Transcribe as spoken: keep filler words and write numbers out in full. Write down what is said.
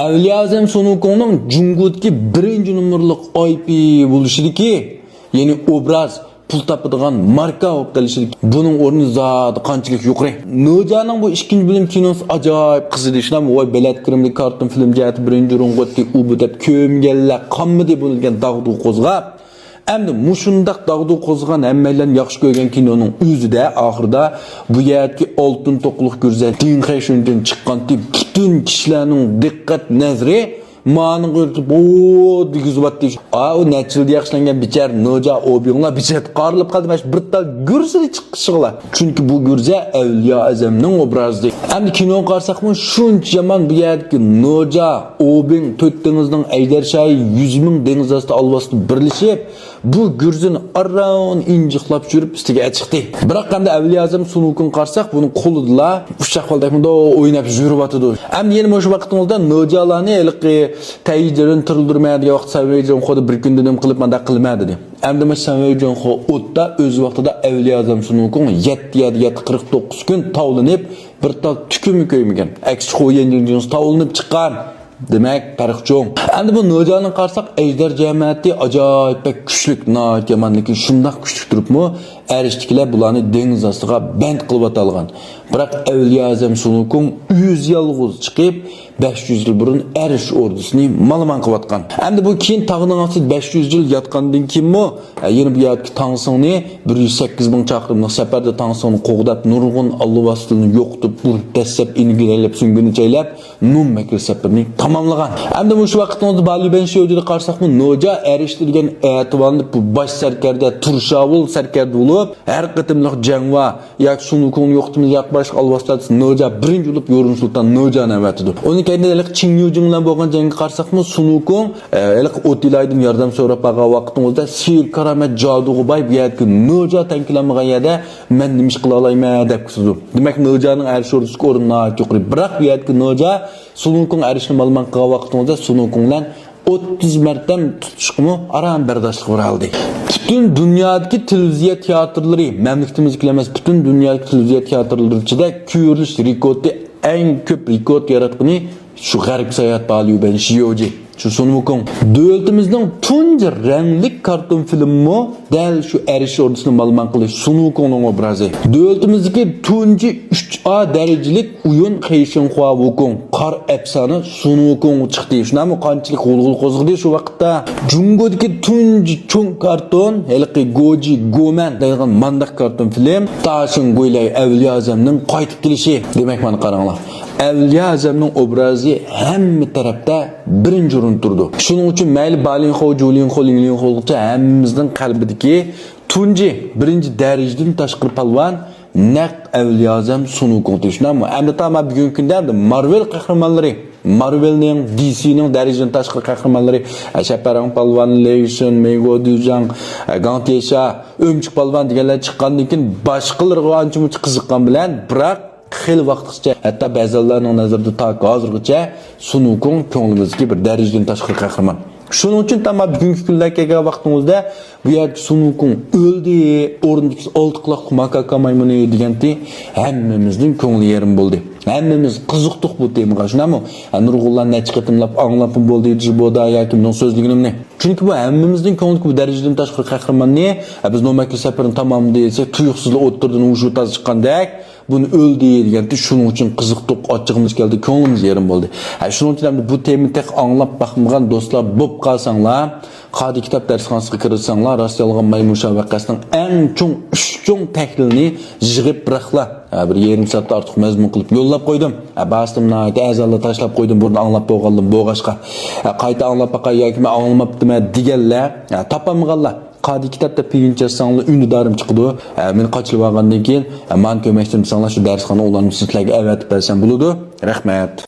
ئەۋلىيا ئەزەم سۇن ۋۇكۇڭنىڭ جۇڭگودىكى بىرىنچى نومۇرلۇق ئاي پى بولۇشىدىكى، يەنى ئوبراز، پۇل تاپىدىغان ماركا بولۇپ قېلىشىدىكى بۇنىڭ ئورنى زادى قانچىلىك يۇقىرى. نوجانىڭ بۇ ئىككىنچى بۆلۈم كىنوسى ئاجايىپ قىزىدى. شۇنداقمۇ؟ ۋاي، بېلەت كىرىملىك كارتون فىلىم جەھەتتە بىرىنچى ئورۇنغا ئۆتتى، ئۇ بۇ دەپ كۆمگەنلەر قالمىدى بۇ دېگەن داغدۇغا قوزغاپ، ئەمدى مۇشۇنداق داغدۇغا قوزغىغان، ھەممەيلەن ياخشى كۆرگەن كىنونىڭ ئۆزىدە ئاخىرىدا بۇ يەردىكى ئالتۇن توقىلىق گۈرزە دىڭ خەيشۈندىن چىققانتى پۈتۈن كىشىلەرنىڭ دىققەت نەزىرى مانىڭغا يۈرۈپ، «ھو» دېگۈزۈۋاتتى. ئا، ئۇ نەچچە يىلدا ياخشىلانغان بىچارە نوجا ئوبىڭلار بىچارە قارىلىپ قالدى، مانا شۇ بىر تال گۈرزىنى چىقىشىغىلا. چۈنكى بۇ گۈرزە ئەۋلىيا ئەزەمنىڭ ئوبرازى. ئەمدى كىنوغا قارىساقمۇ شۇنچە يامان، بۇ يەردىكى نوجا، ئوبىڭ، تۆت دېڭىزنىڭ ئەجدەر شاھى، يۈز مىڭ دېڭىز ئاستى ئالۋاستى بىرلىشىپ، بۇ گۈرزىنى ئاران ئىنجىقلاپ چۈشۈرۈپ ئۈستىگە ئەچىقتى. بىراق ئەمدى ئەۋلىيا ئەزەم سۇن ۋۇكۇڭ قارىساق، بۇنىڭ قولىدىلا ئۇششاق بالىدەك مۇنداق ئويناپ يۈرۈۋاتىدۇ. ئەمدى يەنە مۇشۇ ۋاقىتنىڭ ئۆزىدە نوجالارنى ھېلىقى تەيجىرىنى تىرىلدۈرمە دېگەن ۋاقىت سەن ۋەي جۇڭخۇدا بىر كۈندە نېمە قىلىپ مانداق قىلما دېدى. ئەمدى مۇشۇ سەن ۋەي جۇڭخۇ ئوتتا ئۆز ۋاقتىدا ئەۋلىيا ئەزەم سۇن ۋۇكۇڭ يەتتە يەردە يەتتە قىرىق توققۇز كۈن تاۋلىنىپ، بىر تال تۈكۈممۇ كۆيمىگەن. ئەكسىچە خۇييەن جىڭجىڭ تاۋلىنىپ چىققان. دېمەك، پەرق چوڭ. ئەمدى بۇ نوجانى قارىساق، ئەجدەر جەمەتى ئاجايىپ بەك كۈچلۈك، ناھايىتى يامان. لېكىن شۇنداق كۈچلۈك تۇرۇپمۇ، ئەرشتىكىلەر بۇلارنى دېڭىز ئاستىغا بەند قىلىۋاتالغان. بىراق ئەۋلىيا ئەزەم سۇن ۋۇكۇڭ ئۆزى يالغۇز چىقىپ، بەش يۈز يىل بۇرۇن ئەرش ئوردىسىنى مالىمان قىلىۋاتقان. ئەمدى بۇ كېيىن تاغنىڭ ئاستىدا بەش يۈز يىل ياتقاندىن كېيىنمۇ، ئە، يەنە بۇ يەردىكى تاڭسىڭنى، بىر يۈز سەككىز مىڭ چاقىرىملىق سەپەردە تاڭسىڭنى قوغداپ، نۇرغۇن ئالۋاستىلارنى يوقىتىپ، ئۇرۇپ دەسسەپ، ئىنگىرەيلەپ، سۈڭگۈنى چەيلەپ، نۇن مەكرى سەپىرىنى تاماملىغان. ئەمدى مۇشۇ ۋاقىتنىڭ ئۆزىدە بالىيۈبەن شيوجىدا قارىساقمۇ، نوجا ئەرشتە دېگەن ئەتىۋارنى بۇ باش سەركەردە، تۇرشاۋۇل سەركەردە بولۇپ، ھەر قېتىملىق جەڭ ۋە ياكى سۇن ۋۇكۇڭنى يوقىتىمىز، ياكى باشقا ئالۋاستىلاردا نوجا بىرىنچى بولۇپ يورۇن سۇلتان نوجانى ئەۋەتىدۇ. ئۇنىڭ كەينىدىن ھېلىقى چىڭ يۇجىڭ بىلەن بولغان جەڭگە قارىساقمۇ، سۇن ۋۇكۇڭ، ئە، ھېلىقى ئوتىلايدىن ياردەم سوراپ بارغان ۋاقتىڭىزدا سېھىر كارامەت جادۇغا باي بۇ يەردىكى نوجا تەڭ كېلەلمىگەن يەردە مەن نېمە ئىش قىلالايمەن دەپ كېتىدۇ. دېمەك، نوجانىڭ ئەرش ئوردىسىدىكى ئورنى ناھايىتى يۇقىرى. بىراق بۇ يەردىكى نوجا سۇن ۋۇكۇڭ ئەرشنى مالىمان قىلغان ۋاقتىڭىزدا سۇن ۋۇكۇڭ بىلەن ئوتتۇز مەرتەم تۇتۇشۇشقىمۇ ئاران بەرداشلىق بېرەلىدى. پۈتۈن دۇنيادىكى تېلېۋىزىيە تىياتىرلىرى، مەملىكىتىمىزدىكىلا ئەمەس، پۈتۈن دۇنيادىكى تېلېۋىزىيە تىياتىرلىرى ئىچىدە كۆرۈلۈش رېكورتى، ئەڭ كۆپ رېكورت ياراتقىنى شۇ غەربكە ساياھەت بالىيۈبەن شيوجى، شۇ سۇن ۋۇكۇڭ. دۆلىتىمىزنىڭ تۇنجى رەڭلىك كارتون فىلىمىمۇ دەل شۇ ئەرش ئوردىسىنى مالىمان قىلىش سۇن ۋۇكۇڭنىڭ ئوبرازى. دۆلىتىمىزدىكى تۇنجى ئۈچ ئا دەرىجىلىك ئويۇن خېيشىنخۇا ۋۇكۇڭ، قارا ئەپسانە سۇن ۋۇكۇڭ چىقتى. شۇنداقمۇ؟ قانچىلىك غۇلغۇلا قوزغىدى شۇ ۋاقىتتا. جۇڭگودىكى تۇنجى چوڭ كارتون، ھېلىقى گوجى گومەن دەيدىغان مانداق كارتون فىلىم، تاشىڭ گۇيلەي ئەۋلىيا ئەزەمنىڭ قايتىپ كېلىشى. دېمەك، مانا قاراڭلار. ئەۋلىيا ئەزەمنىڭ ئوبرازى ھەممە تەرەپتە بىرىنچى ئورۇندا تۇرىدۇ. شۇنىڭ ئۈچۈن مەيلى بالىنخو، جۇلىنخو، لىڭلىنخوغىچە ھەممىمىزنىڭ قەلبىدىكى تۇنجى، بىرىنچى دەرىجىدىن تاشقىرى پالۋان نەق ئەۋلىيا ئەزەم سۇن ۋۇكۇڭ دېيىشنىمۇ. ئەمدى تامام بۈگۈنكى كۈندە ئەمدى مارۋېل قەھرىمانلىرى، مارۋېلنىڭ، دى سىنىڭ دەرىجىدىن تاشقىرى قەھرىمانلىرى، شەپەرەڭ پالۋان، لېي شۈن، مېيگو دۈجاڭ، گاڭ تيېشا، ئۆمۈچۈك پالۋان دېگەنلەر چىققاندىن كېيىن باشقىلىرىغا ئانچە-مۇنچە قىزىققان بىلەن، بىراق خېلى ۋاقىتقىچە، ھەتتا بەزىلەرنىڭ نەزىرىدە تاكى ھازىرغىچە سۇن ۋۇكۇڭ كۆڭلىمىزدىكى بىر دەرىجىدىن تاشقىرى قەھرىمان. شۇنىڭ ئۈچۈن تامام بۈگۈنكى كۈنلەرگە كەلگەن ۋاقتىڭىزدا بۇ يەردە سۇن ۋۇكۇڭ ئۆلدى، ئورنىدىكى ئالتە قۇلاقلىق ماكاكا مايمۇنى دېگەنتى ھەممىمىزنىڭ كۆڭلى يېرىم بولدى. ھەممىمىز قىزىقتۇق بۇ تېمىغا، شۇنداقمۇ؟ ھە، نۇرغۇنلار نەچچە قېتىملاپ ئاڭلاپمۇ بولدى، جىبودا ياكى مېنىڭ سۆزلىگىنىمنى. چۈنكى بۇ ھەممىمىزنىڭ كۆڭلىدىكى بۇ دەرىجىدىن تاشقىرى قەھرىماننى، ھە، بىز نومەككە سەپىرىنى تاماملىدى دېسەك، تۇيۇقسىزلا ئوتتۇرىدىن ۋۇشۇ تازا چىققاندەك، بۇنى ئۆلدى دېگەنتى، شۇنىڭ ئۈچۈن قىزىقتۇق، ئاچچىقىمىز كەلدى، كۆڭلىمىز يېرىم بولدى. ھە، شۇنىڭ ئۈچۈن ئەمدى بۇ تېمىنى تېخى ئاڭلاپ باقمىغان دوستلار بولۇپ قالساڭلار، قادى كىتاب دەرسخانىسىغا كىرسەڭلار، راستىيالغان مايمۇن شاۋەقەسنىڭ ئەڭ چوڭ ئۈچ چوڭ تەھلىلىنى يىغىپ بىراقلا، ھە، بىر يېرىم سائەتتىن ئارتۇق مەزمۇن قىلىپ يوللاپ قويدۇم. ھە، باشتىن ناھايىتى ئەزالار تاشلاپ قويدۇم، بۇرۇن ئاڭلاپ بولغانلىرىم بولغاچقا. ھە، قايتا ئاڭلاپ باقاي ياكى مەن ئاڭلىماپتىمەن دېگەنلەر، ھە، تاپالمىغانلار قادى كىتاب دەپ پىنگىن چازساڭلار ئۈندىدارىم چىقىدۇ. ھە، مېنى قاچىلىۋالغاندىن كېيىن، ھە، مانا كۆمەكچىم دېسەڭلار شۇ دەرسخانا ئۇلارنى سىزلەرگە ئەۋەتىپ بەرسەم بولىدۇ. رەھمەت.